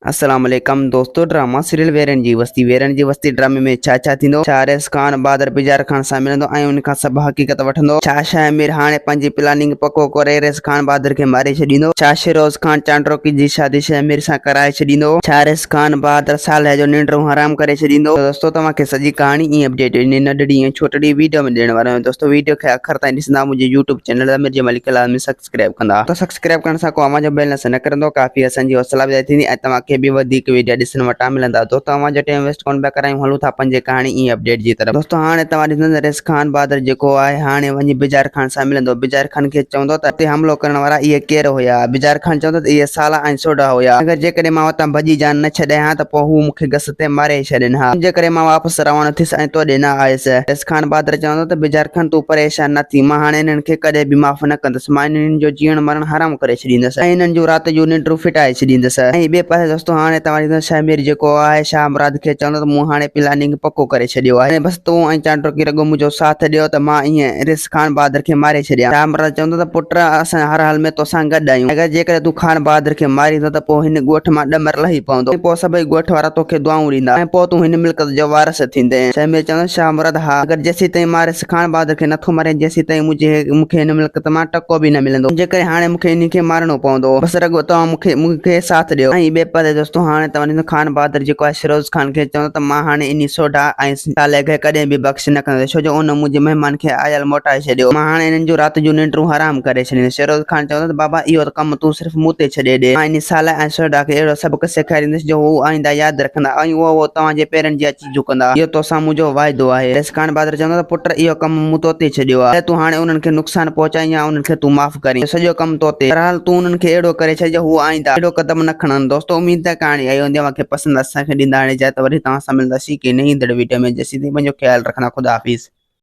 السلام عليڪم دوستو ڊراما سيريل ويرن جي وستي ويرن جي وستي ڊرامي ۾ ڇا ڇا ٿيندو ڇا ريس خان بهادر بجار خان سان ملندو ۽ ان کان سڀ حقيقت وٺندو ڇا شاهه مير هاڻي پنهنجي پلاننگ پڪو ڪري ريس خان بهادر کي ماري ڇڏيندو ڇا شيروز خان چانڊروڪي جي شادي شاهه مير سان ڪرائي ڇڏيندو ڇا ريس خان بهادر صالح جو ننڊون حرام ڪري ڇڏيندو ته دوستو توهان کي سڄي ڪهاڻي ۽ اپڊيٽ انهي ننڍڙي ۽ ڇوٽڙي ويڊيو ۾ ڏيڻ وارو آهيان دوستو ويڊيو کي آخر تائين ڏسندا منهنجي يوٽيوب چينل امير جمالي ڪلاس ۾ سبسڪرائب ڪندا ته سبسڪرائب ڪرڻ سان ڪو اوهان جو بيلنس نه ڪرندو ڪافي اسان جي حوصلا افزائي ٿيندي ۽ توهان کي به وڌيڪ ويڊيا ڏسڻ وٽان ملندا دوستو اوهان جو ٽيم ويسٽ ڪونه پيا ڪرايون هلون ٿا پنهنجي ڪهاڻي ۽ اپڊيٽ جي طرف دوستو هاڻي توهان ڏسندا ته ريس خان بهادر جيڪو آهي هاڻي وڃي بجار خان سان ملندو بجار خان کي چوندو ته اتي حملو ڪرڻ وارا اهي ڪير هيا بجار خان چوندو ته اهي سالا ۽ سوڍا هيا اگر جيڪڏهن مان اتان ڀڄي جان نه ڇڏايان ها ته پوء هو مون کي گس تي ماري ڇڏين ها ان جي ڪري مان واپس روانو ٿيس ۽ توڏي نه آيس ريس خان بهادر چوندو ته بجار خان تون پريشان نه ٿي مان هاڻي انهن کي ڪڏهن به معاف نه ڪندس. مان انهن جو جيئڻ مرڻ حرام ڪري ڇڏيندس ۽ انهن جون رات جون ننڊون ڦٽائي ڇڏيندس. ۽ ٻئي پاسي دوستو هاڻي توهان ڏسندا شهمير جيڪو آهي شاهه مراد کي چوندو ته مون هاڻي پلاننگ پڪو ڪري ڇڏيو آهي بس تون ۽ چانڊوڪي رڳو منهنجو ساٿ ڏيو ته مان ائين رس خان بهادر کي ماري ڇڏيان. شاهه مراد چوندو ته پٽ اسان هر حال ۾ توسان گڏ آهيون اگر جيڪڏهن تون خان بهادر کي ماريندو ته پوء هن ڳوٺ مان ڏمر لهي پوندو ۽ پوء سڀئي ڳوٺ وارا توکي دعائون ڏيندا ۽ پوء تون هن ملڪيت جو وارث ٿيندين. شهمير چوندو شاهه مراد ها اگر جيسيتائين مان رس خان بهادر کي نٿو ماريان جيسيتائين منهنجي مون کي هن ملڪيت مان ٽڪو به نه ملندو ان جي ڪري هاڻي مون کي انهي کي مارڻو پوندو بس رڳو توهان مون کي مون کي ساٿ ڏيو ۽ ٻئي پاسي دوستو هاڻي توهان ڏسو خان بهادر جيڪو آهي شيروز خان کي چوندو ته مان هاڻي انهي سوڍا ۽ صالح کي ڪڏهن به بخش نه ڪندس ڇو جو ان منهنجي مهمان کي آيل موٽائي ڇڏيو مان هاڻي انهن جون رات جون ننڊون حرام ڪري ڇڏيندس شيروز خان چوندو ته بابا اهو ڪم تون صرف مون تي ڇڏي ڏي مان انهي صالح ۽ سوڍا کي اهڙو سبق سيکاريندس جو هو آئنده ياد رکندا ۽ اهو توهان جي پيرن جي جهڪندا. اهو توسان منهنجو واعدو آهي. رئيس خان بهادر چوندو ته پٽ اهو ڪم مون توتي ڇڏيو آهي. تون هاڻي انهن کي نقصان پهچائين يا انهن کي تون معاف ڪرين. اهو سڄو ڪم توتي. بهرحال تون انهن کي اهڙو ڪري ڇڏ جو هو آئنده اهڙو قدم نه کڻن. دوستو اميد ته ڪهاڻي آئي هوندي اوهان کي پسند اسان کي ڏيندا هاڻي اجازت وري توهان سان ملنداسين ڪنهن نئين ايندڙ وڊيو ۾ جيسين تائين پنهنجو خيال رکندا خدا حافظ.